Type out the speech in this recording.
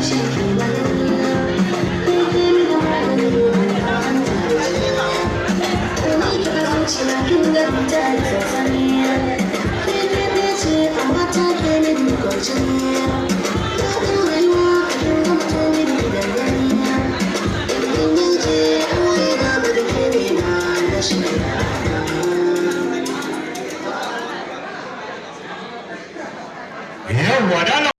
Shi ke bayani. Ke ke mini magani na hanta da jini. Ni kika zuciya, kin ga ta da sansani. Ke ke ce amma ta ke mini kwarjini. Daɗin rayuwa kin ga mutum mini dangane. In yi ce aure na ba da ke ne na shirya. Yawwa, dala.